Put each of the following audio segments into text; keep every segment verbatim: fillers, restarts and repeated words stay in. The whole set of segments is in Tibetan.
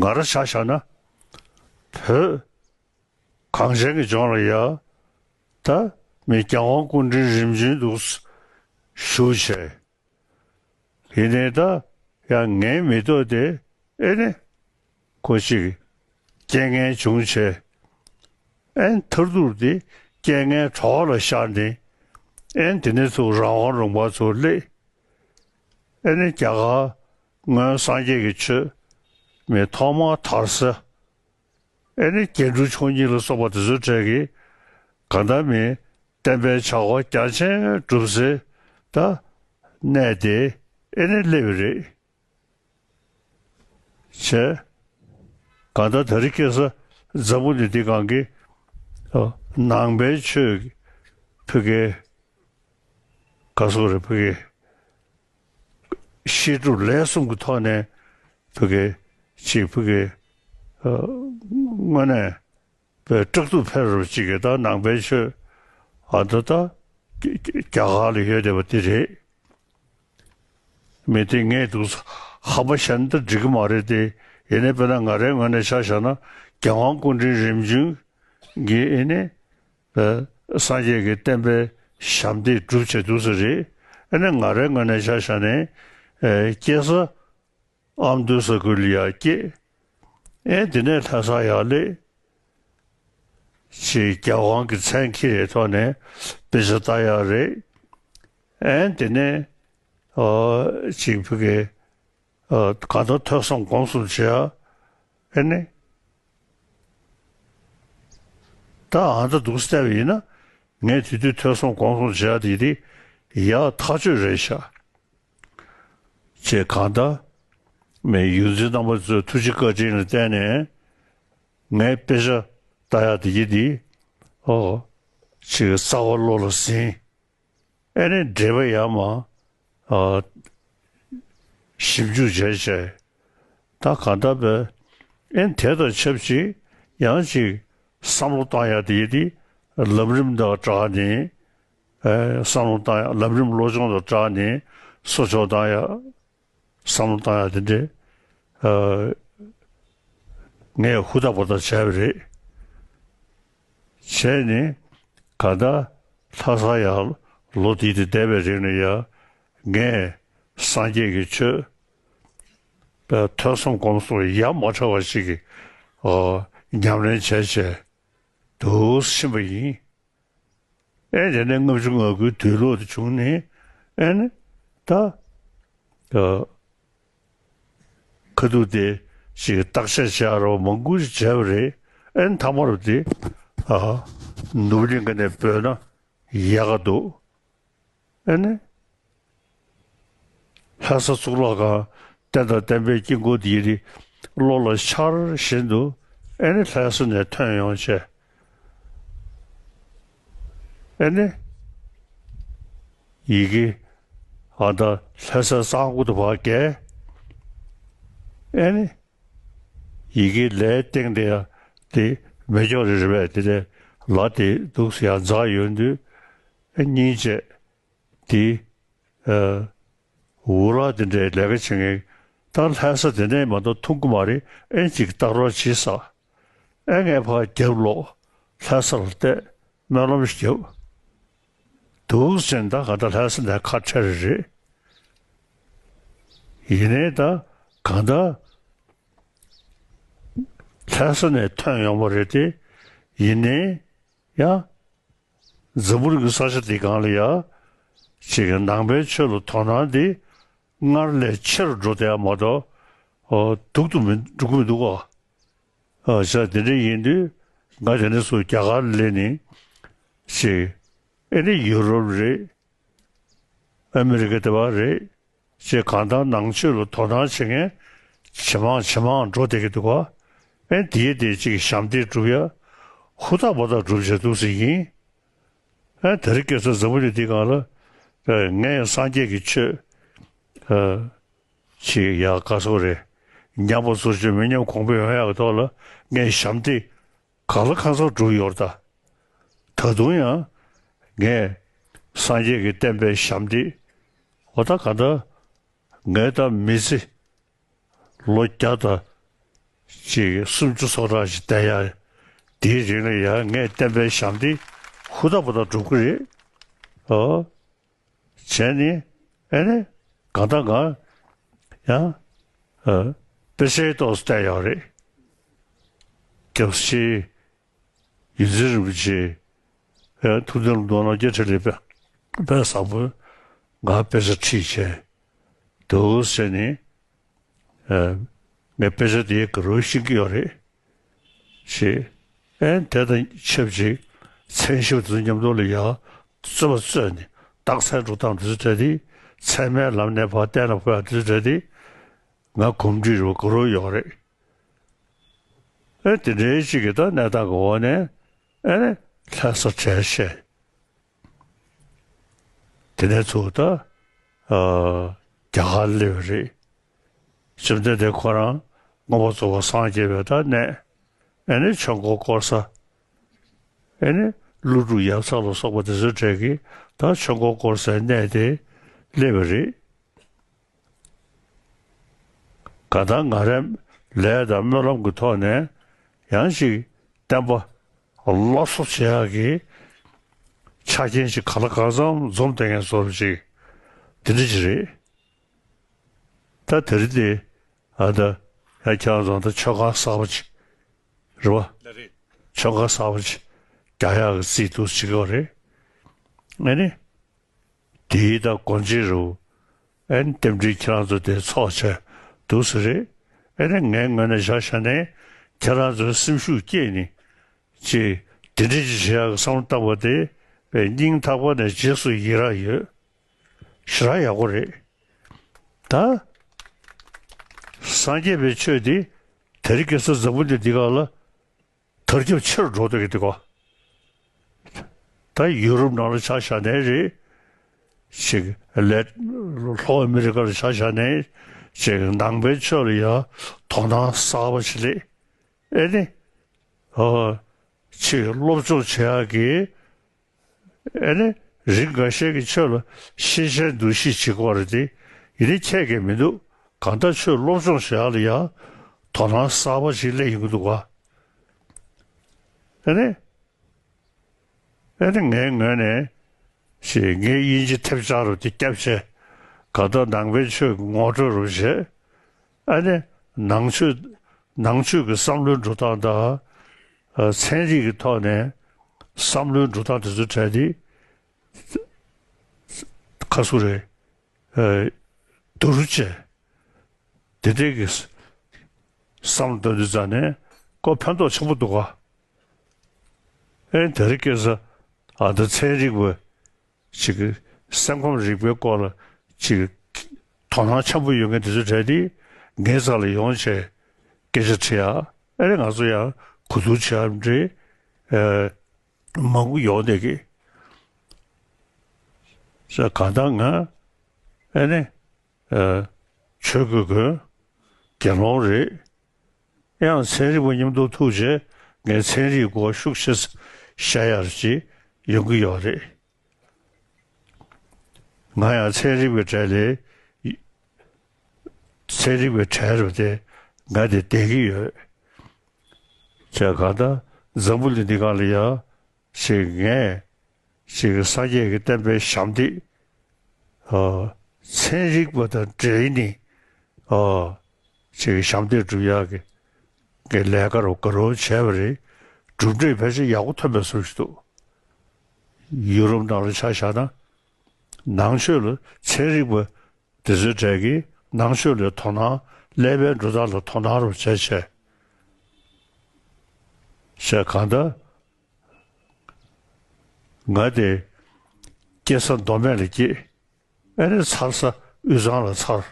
ང་རང་ཆ་བཞག་ན། བོད་གངས་ཅན་གྱི་ལྗོངས་ལ་ཡ། ད་མི་རྒྱལ་དབང་སྐུ་ཕྲེང་རིམ་བྱོན་འདུག་བཞུགས་བྱས། ཡིན་ནའི་ད་ཡང་ངའི་མི་ཐོག་དེ་ཨེ་ནི་ཁོ་ཅིག་རྐྱེན་ངན་བྱུང་བྱས། ཨེ་ནི་མཐར་ཐུག་དེ་རྐྱེན་ངན་གྲོགས་ལ་ཤར་ནས། ཨེ་ནི་དེ་ནས་ཚུར་རང་དབང་ལུང་པ་ཚུར་སླེབས། ཨེ་ནི་རྒྱ་གར་སྔོན་སངས་རྒྱས་ཀྱི་ཆོས་མི་ཐོག་མར་དར་ས། ཨེ་ནི་རྒྱན་དྲུག་མཆོག་གཉིས་ལ་སོགས་པ་དེ་ཚོའི་གྲས་ཀྱི་གང་ལྟར་མི་བསྟན་པའི་བྱ་བ་རྒྱ་ཆེན་སྒྲུབ་སའི་ད་གནས་དེ་ཨེ་ནི་སླེབས་པ་རེད། བྱས། གང་ལྟར་དེ་རིང་ཁ་སང་འཛམ་བུ་གླིང་འདི་སྒང་གི་ཨ་ནང་པའི་ཆོས་ཀྱི་ཕ་གིའི་ག་སོགས་རེད། ཕ་གིའི་བཤད་སྒྲུབ་ལས་གསུམ་གྱི་ཐོག་ནས་ཕ་གི་ཅིག་ཕ་གི་ཨ་དངོས་གནས་པའི་སྐྲག་སྡུག་འཕེལ་རབས་ཅིག་གི་ད་ནང་པའི་ཆོས་ཨ་ད་ད་རྒྱ་རྒྱ་གར་ལ་ཡོད་བསྡད་པ་འདི་རེད། མི་དེ་ངས་འདུག་ཧ་པ་བཤད་ན་ད་འགྲིག་གི་མ་རེད་དེ། ཡིན་ནའི་དཔེར་ན་ང་རའི་ངོས་ནས་ཆ་བཞག་ན་རྒྱལ་དབང་སྐུ་ཕྲེང་རིམ་བྱོན་གྱི་ཨེ་ནི། ཨ་སངས་རྒྱས་ཀྱི་བསྟན་པའི་ཞབས་འདེགས་སྒྲུབ་བྱས་འདུག་ས་རེད། ཨ་ནི་ང་རའི་ངོས་ནས་ཆ་བཞག་ནས་ཨ་སྐྱེས་ས་ཨ་མདོ་ས་ཁུལ་ལ་ཡ་སྐྱེས། ཨེ་དེ་ནས་ལྷ་སར་ཡར་སླེབས། ཅིག་རྒྱལ་དབང་གི་མཚན་འཁྱེར་བའི་ཐོག་ནས་དཔེ་ཆ་ལྟ་ཡག་རེད། ཨེ་དེ་ནས་ཨ་ཅིག་ཕ་གི་ཨ་གང་ལྟར་ཐོས་བསམ་སྒོམ་གསུམ་བྱེད་ཡག་ཨེ་ནི། ད་ཨ་ད་འདུག་སེ་བལྟས་པ་ཡིན་ན། ངས་དེ་དུས་ཐོས་བསམ་སྒོམ་གསུམ་བྱེད་ཡག་དེ་དེ་ཡག་ཐག་ཆོད་རེད་ཤག་ཅེས་གང་ལྟར་མི་ཡོངས་འཛིན་རྣམ་པ་ཚོའི་ཐུགས་རྗེ་བཀའ་དྲིན་ལ་བརྟེན་ནས་ངའི་དཔེ་ཆ་ལྟ་ཡག་དེ་ཡིན་དེ། ཨོ། ཅིག་རྩ་བ་བློ་ལ་ཟིན། ཨེ་ནི་འགྲེལ་པ་ཡར་མར་ཨ་ཞིབ་འཇུག་བྱས་བྱས། ད་གང་ལྟར་བས་ཨེ་ནི་དེ་དང་ཆབས་ཅིག་ཡང་ཅིག་བསམ་བློ་བཏང་ཡག་དེ་ཡིན་དེ། ལམ་རིམ་དང་སྦྲགས་ནས་ཨེ་བསམ་བློ་བཏང་ཡག་ལམ་རིམ་བློ་སྦྱོང་དང་སྦྲགས་ནས་གསོ་སྐྱོང་བཏང་ཡག་བསམ་བློ་བཏང་ཡག་དེ་འདྲས་ཨ་ངས་ཧུར་ཐག་པ་ཐག་བྱས་པ་རེད། བྱས་ནས་གང་ལྟར་ལྷ་ས་ཡར་ལོ་དེ་དེ་བསྡད་པའི་རིང་ལ་ཡ་ངས་སངས་རྒྱས་ཀྱི་ཆོས་པའི་ཐོས་བསམ་སྒོམ་གསུམ་ཡ་མ་བྲལ་བ་ཞིག་གི་ཨ་ཉམས་ལེན་བྱས་བྱས་འདུག་ཕྱིན་པ་ཡིན། ཨེ་དེ་ནས་ལྔ་བཅུ་ང་དགུའི་དུས་ལོག་དེ་བྱུང་ནས་ཨེ་ནི་ད་ཨ་ཁ་ཐུག་དེ་ཞིག་བརྟག་དཔྱད་བྱེད་ཡག་རོགས་མང་པོ་ཞིག་བྱས་པ་རེད། ཨེ་ནི་མཐའ་མར་དེ་ཨ་ནུབ་གླིང་ག་ནས་བོད་ན་ཡག་ག་འདུག་ཨེ་ནི། ལྷ་ས་གཙུག་ལག་ཁང་རྟེན་དང་བརྟེན་པའི་དཀྱིལ་འཁོར་འདི་ཡི་བློ་ལ་འཆར་བཞིན་དུ་ཨེ་ནི་ལྷ་ས་ནས་ཐོན་ཡོང་བྱས། ཨེ་ནི་ཡི་གེ་ཨ་ད་ལྷ་སའི་གཙང་པོ་དུ་བ་བརྒལ། ཨེ་ནི། ཡི་གེ་ལས་སྟེང་དེ་ཡང་དེ་མེ་སྒྱོགས་རེ་རེ་བས་དེ་ལས་ལ་དེ་འདུག་སེ་ཡང་འཛག་ཡོང་དུས་ཨེ་སྙིང་རྗེ་དེ་ཨ་འུ་ལག་དེ་འདྲའི་ལས་ཀ་བྱེད་མཁན་ད་ལྷ་ས་དེ་འདྲའི་མ་གཏོགས་མཐོང་གི་མ་རེད། ཨེ་ཅིག་ལྟ་རོགས་བྱེད་ས། ཨེ་ངས་ཕར་རྒྱབ་ལོག་ལྷ་ས་ལ་བལྟས། སྨོན་ལམ་ཞིག་བརྒྱབ། འདུག་ཟེར་ན་ད་གང་ལྟར་ལྷ་ས་ནས་ཁ་བྲལ་རེད། ཡིན་ནའི་ད་གང་ལྟར་ལྷ་ས་ནས་ཐོན་ཡོང་བ་རེད་དེ། ཡིན་ནའི་ཡང་འཛམ་བུ་གླིང་གི་ས་ཆ་འདི་སྒང་ལ་ཡང་ཅིག་ནང་པའི་ཆོས་ལ་དོ་སྣང་འདི་སྔར་ལས་ཆེ་རུ་འགྲོ་བསྡད་ཡ་མ་གཏོགས་ཨོ་སྡུག་ཏུ་མི་འགྲོ་གི་མི་འདུག་ག་ཨ་ཅག་དེ་འདྲ་ཡིན་དུས་ང་དེ་འདྲ་སུ་རྒྱ་གར་སླེབས་ནས་ཅིག་ཨེ་ནི་ཡུ་རོབ་རེད། ཨ་མི་རི་ཀ་དེ་བ་རེད། ཅེས་གང་ལྟར་ནང་ཆོས་ལ་དོ་སྣང་བྱེད་མཁན་ཇེ་མང་ཇེ་མང་འགྲོ་བསྡད་ཀྱི་འདུག་ག་ཨེ་དེའི་དེ་ཅིག་ཞབས་འདེགས་སྒྲུབ་ཡ་ཧུར་ཐག་པ་ཐག་སྒྲུབ་བྱས་འདུག་ཟེར་ཡིན། ཨེ་དེ་རིང་ཁ་སང་འཛམ་བུ་གླིང་འདི་སྒང་ལ་ཨེ་ངས་སངས་རྒྱས་ཀྱི་ཆོས་ཨེ་ཅིག་ཡག་ག་སོགས་རེད། ཉམས་པ་ཚུར་སྤྱོད་མི་ཉམས་གོང་འཕེལ་ཡོང་ཡག་གི་ཐོག་ལ་ངས་ཞབས་འདེགས་གང་ལ་གང་འཚམ་སྒྲུབ་ཡོད་རེད་ད། ད་དུང་ཡང་ངས་སངས་རྒྱས་ཀྱི་བསྟན་པའི་ཞབས་འདེགས་འོ་ད་ག་ད་ངས་ད་མི་ཚེ་ལོ་བརྒྱ་དང་ ཅིག་སུམ་ཅུ་སོ་གྲངས་ཤིག་བསྡད་ཡ། དེའི་རིང་ལ་ཡང་ངས་བསྟན་པའི་ཞབས་འདེགས་ཧུར་ཐག་པ་ཐག་སྒྲུབ་ཀྱི་རེད། ཨོ། བྱས་ནས་ཨེ་ནས་གང་ལྟར་ང་ཡང་ཨ་དཔེ་ཆའི་ཐོག་བལྟས་ཡོད་རེད། སྐྱབས་རྗེ་ཡོངས་འཛིན་རིན་པོ་ཆེ་ཨ་ཐུགས་དམ་མདོ་ནོར་བརྒྱ་ཕྲིན་ལས་དཔེ་དཔེ་བཟང་པོ་ང་དཔེ་ཆ་ཁྲིད་བྱས་འདུག་ཟེར་ནས། ཨ་ངས་དཔེ་ཆ་དེའི་ག་རོ་ཤེས་ཀྱི་ཡོད་རེད། ཞེས། ཨེ་དེ་དང་ཆབས་ཅིག་མཚན་ཞབས་དེ་ཚོ་མཉམ་དུ་ལ་ཡང་རྩོད་པ་རྩོད་ནས་རྟགས་མཚན་སྒྲུབ་སྟངས་དེ་ཚོ་བྲལ་ཏེ་ཚད་མའི་ལམ་ནས་ཕར་གཏན་ལ་ཕབ་ཡག་དེ་ཚོ་བྲལ་ཏེ་ང་གོམས་འདྲིས་རུ་ག་རོ་ཡོད་རེད། ཨེ་དེ་འདྲའི་ཅིག་གི་ད་གནས་སྟངས་ཀྱི་འོག་ནས་ཨེ་ནས་ལྷ་ས་བྲལ་བཤད། དེ་ནས་ཚུར་ད་ཨ་རྒྱ་གར་སླེབས་པ་རེད། བཅོམ་ལྡན་འདས་ཁོ་རང་མངོན་པར་རྫོགས་པར་སངས་རྒྱས་པའི་ད་གནས། ཨེ་ནི་ཆོས་འཁོར་བསྐོར་ས། ཨེ་ནི་ཀླུ་སྒྲུབ་ཡབ་ཚང་ལ་སོགས་པ་དེ་ཚོའི་གྲས་ཀྱིས་ད་ཆོས་འཁོར་བསྐོར་སའི་གནས་དེ་སླེབས་པ་རེད། གང་ལྟར་ང་རའི་ལས་དང་སྨོན་ལམ་གྱི་ཐོག་ནས་ཡང་ཅིག་བསྟན་པ་སླར་གསོ་བྱེད་ཡག་གི་ཆ་རྐྱེན་ཅིག་གང་ལ་གང་འཚམ་འཛོམས་བསྡད་མཁན་བཟོ་འདྲ་ཅིག་དེ་འདྲ་ཅིག་རེད། ད་དེ་རིང་འདི་ཨ་ད་ཡང་ཁྱེད་རང་ཚོ་ད་ཆོས་ཁང་གསར་པ་ཅིག་རེད་བ། ལགས་རེད། ཆོས་ཁང་གསར་པ་ཅིག་རྒྱག་ཡག་གི་རྩིས་འདུག་བྱེད་ཀྱི་ཡོད་རེད། ཨ་ནི། དེའི་ད་སྒོ་འབྱེད་རུ། ཨ་ནི་རྟེན་འབྲེལ་ཁྱེད་རང་ཚོ་དེ་ཚོགས་བྱས་འདུག་ཟེར་རེད། ཨ་ནི་ངའི་ངོས་ནས་ཆ་བཞག་ནས་ཁྱེད་རང་ཚོའི་སེམས་ཤུགས་བསྐྱེད་ནས་ཅིག་དེ་འདྲ་ཅིག་བྱེད་ཡག་གི་བསམ་བློ་བཏང་བ་དེ་སྙིང་ཐག་པ་ནས་རྗེས་སུ་ཡི་རང་ཡོད། ཞེ་དྲག་ཡག་པོ་རེད། ད་སངས་རྒྱས་པའི་ཆོས་འདི་དེ་རིང་ཁ་སང་འཛམ་བུ་གླིང་འདི་སྒང་ལ་དར་ཁྱབ་ཆེ་རུ་འགྲོ་བསྡད་ཀྱི་འདུག་གོ། ད་ཡུ་རོབ་ནང་ལ་ཆ་བཞག་ནའི་རེད། ཅིག་ལས་ལྷོ་ཨ་མི་རི་ཀ་ལ་ཆ་བཞག་ནའི་ཅིག་ནང་པའི་ཆོས་ལ་ཡང་དོ་སྣང་གསར་པ་ཞིག་སླེབས། ཨེ་ནི། ཨོ། ཅིག་སློབ་སྦྱོང་བྱེད་ཡག་གི། ཨེ་ནི། རིགས་འགའ་ཤས་ཀྱིས་ཆོས་ལ་ཤེས་བྱའི་འདུ་ཤེས་བྱེད་ཀྱི་ཡོད་རེད་དེ། ཡིན་ནའི་ཁྱད་ཀྱང་མི་འདུག་གང་ལྟར་ཆོས་སློབ་སྦྱོང་བྱེད་ཡག་ལ་ཡང་དོ་སྣང་གསར་པ་ཞིག་སླེབས་ཡོང་གི་འདུག་ག། ཨེ་ནི། ཨེ་ནི་ངའི་ངོས་ནས་ཞེས་ངའི་དབྱིན་ཇི་ཐེབས་ཆག་རུ་དེ་བསྐྱབས་བྱས་གང་ལྟར་ནང་པའི་ཆོས་ཀྱི་ངོ་སྤྲོད་རུ་བྱས། ཨེ་ནི་ནང་ཆོས་ནང་ཆོས་ཀྱི་བསམ་བློའི་འགྲོ་སྟངས་དང་། ཨ་ཚན་རིག་གི་ཐོག་ནས་བསམ་བློའི་འགྲོ་སྟངས་དེ་ཚོ་བྲལ་ཏེ། ཁ་སུ་རེད། ཨ་བསྡུར་བྱས། དེ་འདྲའི་གི་བསམ་བློ་གཏོང་དུས་ཙང་ནས་ཁོ་ཕན་ཐོགས་ཆེན་པོ་འདུག་ག། ཨེ་དེ་རིང་ཁ་སང་ཨ་ད་ཚན་རིག་པ་ཅིག་གིས་སེམས་ཁམས་རིག་པའི་སྐོར་ལ་ཅིག་དོ་སྣང་ཆེན་པོ་ཡོད་མཁན་དེ་ཚོ་གྲས་དེ་ངའི་རྩ་ལ་ཡོང་བྱས་སྐད་ཆ་དྲི་ཡ། ཨེ་ང་ཚོ་ཡང་གོ་བསྡུར་བྱེད་ཡ་འདྲ་ཨེ་མང་པོ་ཡོང་བསྡད་ཀྱི། ས་གང་ལྟར་ང་ཨེ་ནི། ཨ་ཆོས་གོས་གོན། དགེ་སློང་རེད། ཡང་ཚན་རིག་པ་མཉམ་དུ་ཐུག་རྗེས་ངས་ཚན་རིག་སྐོར་ཤུགས་ཆེ་བཤད་ཡག་ཅིག་ཡོང་གི་ཡོད་རེད། ང་ཡང་ཚན་རིག་པའི་གྲས་ལས་ཚན་རིག་པའི་གྲས་རུ་དེ་ང་དེ་བསྡད་ཀྱི་ཡོད། བྱས་གང་ལྟར་འཛམ་བུ་གླིང་འདི་སྒང་ལ་ཡང་ཞིག་ངས་ཞིག་སངས་རྒྱས་ཀྱི་བསྟན་པའི་ཞབས་འདེགས། ཨ་ཚན་རིག་པ་དང་འབྲེལ་ནས་ཨ་ཞིག་ཞབས་འདེགས་སྒྲུབ་ཡག་གི་གི་ལས་ཀ་རུ་དགའ་རོགས་བྱས་པ་རེད། གྲུབ་འབྲས་ཕལ་ཆེར་ཡག་པོ་ཐོན་པའི་བཟོ་ཞིག་འདུག་ཡུ་རོབ་ནང་ལ་ཆ་བཞག་ན། ནང་ཆོས་ལ་ཚན་རིག་པ་དེ་ཚོའི་གྲས་ཀྱིས་ནང་ཆོས་ལ་དོ་སྣང་ཀླད་པའི་འགྲོ་སྟངས་ལ་དོ་སྣང་རུ་བྱས་བྱས། བྱས་གང་ལྟར་ང་དེ་སྐྱེ་ས་མདོ་སྨད་ལ་སྐྱེས། ཨ་ནི་འཚར་ས་དབུས་གཙང་ལ་འཚར།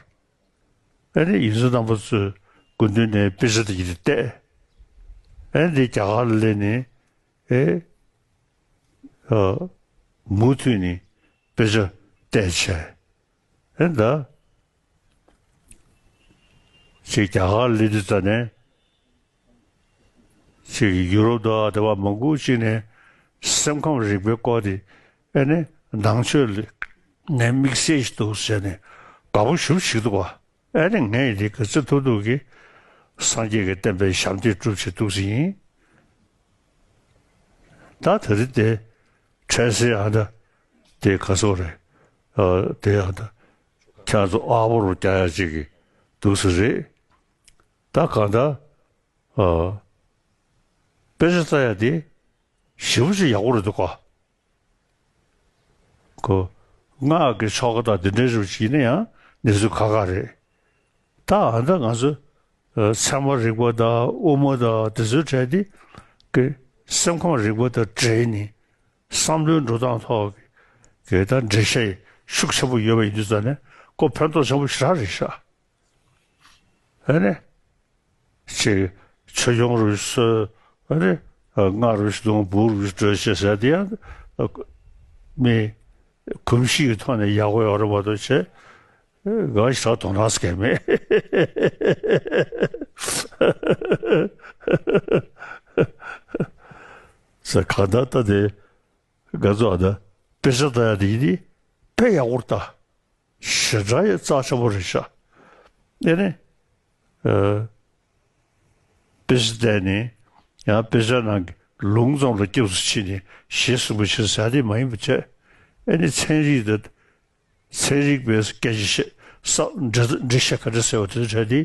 ཨ་ནི་ཡོངས་འཛིན་རྣམ་པ་ཚོའི་སྐུ་མདུན་ནས་དཔེ་ཆ་དེ་གྱིས་བལྟས། ཨ་ནི་རྒྱ་གར་ལ་སླེབས་ནས་ཨེ་ཨ་མུ་མཐུད་ནས་དཔེ་ཆ་བལྟས་བྱས། ཨེ་ད་ཅིག་རྒྱ་གར་སླེབས་དུས་ཙ་ནས་ཅིག་ཡུ་རོབ་དང་དེ་བ་མང་པོ་ཅིག་ནས་སེམས་ཁམས་རིག་པའི་སྐོར་དེ་ཨེ་ནི་ནང་ཆོས་ལ་ནས་དམིགས་བསལ་ཞིག་འདུག་ཟེར་ནས་དགའ་པོ་ཞེ་པོ་ཞིག་འདུག་བ། ཨེ་ནི་ངས་འདི་ག་ཚོད་ཐུབ་ཐུབ་ཀྱིས་ སངས་རྒྱས་ཀྱི་བསྟན་པའི་ཞབས་འདེགས་སྒྲུབ་བྱེད་འདུག་སེ་ཡིན། ད་དེ་རིང་དེ་འཕྲལ་སེལ་ཨ་ད་དེ་ག་སོག་རེད། ཨ་དེ་ཨ་ད་ཁྱེད་ཚོ་ཨ་བོ་རུ་རྒྱག་ཡ་ཅིག་གི་འདུག་སེ་རེད། ད་གང་ལྟར་ཨ་དཔེ་ཆ་ལྟ་ཡ་དེ་ཞེ་པོ་ཅིག་ཡག་པོ་རེད་འདུག་ག་ཁོ། སྔགས་ཀྱི་ཆོ་ག་དང་དེ་འདྲའི་རིགས་ཅིག་ཡིན་ན་ཡང་གནས་ཚུལ་ཁག་ཁག་རེད། ད་ཨ་ད་ང་ཚོ་ཨ་ཚད་མ་རིག་པ་དང་དབུ་མ་དང་དེ་ཚོའི་གྲས་དེ་གི་སེམས་ཁམས་རིག་པ་དང་འབྲེལ་ནས་བསམ་བློའི་འགྲོ་སྟངས་ཐོག་གི་ད་འགྲེལ་བཤད་ཤུགས་ཆེན་པོ་ཡོད་པ་ཡིན་དུས་ཙང་ནས་ཁོ་ཕན་ཐོགས་ཆེན་པོ་ཞེ་དྲག་རེད་ཤག་ཨ་ནི། ཅིག་ཆོས་སྐྱོང་རུ་གསོལ། ཨ་ནི། སྔགས་རུ་གདོང་འབུར་རུ་སྤྲོད་བྱེད་ཟེར་དེ་ཡང་མི་གོམས་གཤིས་ཀྱི་ཐོག་ནས་ཡག་པོ་ཡོད་རེད་མ་གཏོགས་བྱས་ང་ཞེ་དྲག་དོ་སྣང་སྐྱེ་མེད། ཟེར་གང་ལྟར་ལྟ་དེ་ང་ཚོ་ཨ་ད་དཔེ་ཆ་ལྟ་ཡ་དེ་ཡིན་དེ་དཔེ་ཡག་པོ་ལྟ། ཞེ་དྲག་ཡ་རྩ་ཆེན་པོ་རེད་ཤག་ཨེ་ནི། ཨ། དཔེ་ཆ་བལྟས་ནས་ཡང་དཔེ་ཆ་ནང་གི་ལུང་ཙམ་ལ་སྐྱབས་སུ་མཆི་ནས་ཞེས་གསུངས་པ་ཞིག་ཟ་དེ་མ་ཡིན་པ་བྱས། ཨེ་ནི་ཚན་རིག་དང་། ཚན་རིག་པའི་སྐད་ཆ་བཤད་ས་འགྲེལ་འགྲེལ་བཤད་ག་འདྲ་ཟེར་བ་དེ་འདྲ་དེ་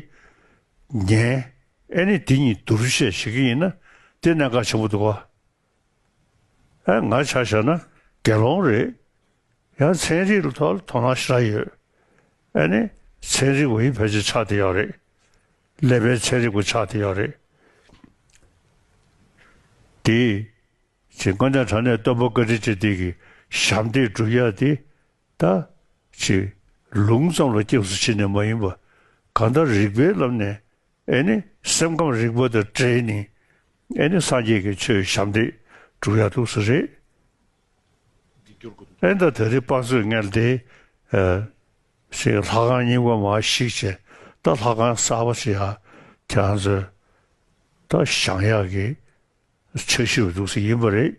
ཉན། ཨེ་ནི་དེ་གཉིས་བསྡུར་བཤད་བྱེད་ཀྱི་ཡིན་ན་དེ་གནད་འགག་ཆེན་པོ་འདུག་ག་ཨ་ང་ཆ་བཞག་ན་དགེ་སློང་རེད། ཡང་ཚན་རིག་ལ་ཐོག་ལ་དོ་སྣང་ཞེ་དྲག་ཡོད། ཨ་ནི་ཚན་རིག་པ་ཡིན་ཕལ་ཆེར་ཆགས་བསྡད་ཡོད་རེད། ཀླད་པའི་ཚན་རིག་པ་ཆགས་བསྡད་ཡོད་རེད། དེ་ཅིག་དཀོན་མཆོག་གྲངས་མེད་སྟོན་པ་བཀའ་དྲིན་ཅན་དེ་གི་ཞབས་འདེགས་སྒྲུབ་ཡ་དེ་ད་ཅིག་ལུང་ཙམ་ལ་སྐྱབས་སུ་མཆི་ནས་མ་ཡིན་པ་གང་ལྟར་རིགས་པའི་ལམ་ནས། ཨེ་ནི་སེམས་ཁམས་རིག་པ་དང་འབྲེལ་ནས་ཨེ་ནི་སངས་རྒྱས་ཀྱི་ཆོས་ཞབས་འདེགས་སྒྲུབ་ཡག་འདུག་སེ་རེད། ཨེ་ད་དེ་རིང་དཔག་ཚོད་ངན་དེ་ཨ་ཞིག་ལྷ་ཁང་རྙིང་པ་མར་བཤིག་བྱས་ད་ལྷ་ཁང་གསར་པ་ཞིག་ཡ་ཁྱེད་རང་ཚོས་ད་བཞེངས་ཡག་གི་འཆར་གཞི་རུ་འདུག་སེ་ཡིན་པ་རེད།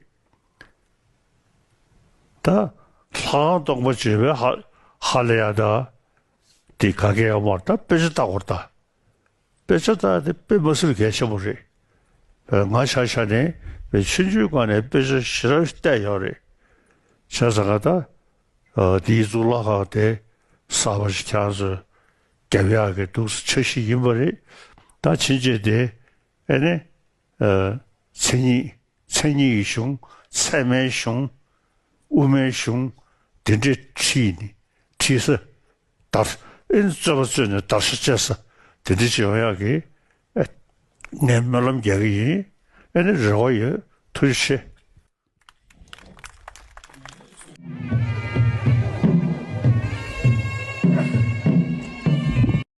ད་ལྷ་ཁང་སྟོང་པ་བྱས་པའི་ཧ་ཧ་ལས་ཡ་ད་དེ་ག་གེ་ཡོད་མ་རེད། ད་དཔེ་ཆ་ལྟ་དགོས་རེད་ད། དཔེ་ཆ་ལྟ་དེ་དཔེ་མ་སྲིད་གལ་ཆེན་པོ་རེད། ང་ཆ་བཞག་ནས་པའི་ཆུང་ཆུང་སྒང་ནས་དཔེ་ཆ་ཞེ་དྲག་བལྟས་ཡོད་རེད། བྱས་ཙང་ང་ད་དེའི་གཙུག་ལག་ཁང་དེ་གསར་པ་ཞིག་ཁྱེད་ཚོས་རྒྱབ་ཡག་གི་འདུག་སེ་འཆར་གཞི་ཡིན་པ་རེད། ད་ཕྱིན་ཆད་དེ་ཨེ་ནི་མཚན་ཉིད་མཚན་ཉིད་ཀྱི་གཞུང་ཚད་མའི་གཞུང་དབུ་མའི་གཞུང་དེ་འདྲའི་ཁྲིད་ནས་ཁྲིད་ས། དར། ཨེ་ནི་རྩོད་པ་རྩོད་ནས་དར་ཤ་བཅད་ས་དེ་འདྲ་ཅིག་ཡོང་ཡག་གི་ཨེ་ངས་སྨོན་ལམ་རྒྱག་གི་ཡིན། ཨེ་ནི་རེ་བ་ཡོད། ཐུགས་རྗེ་ཆེ།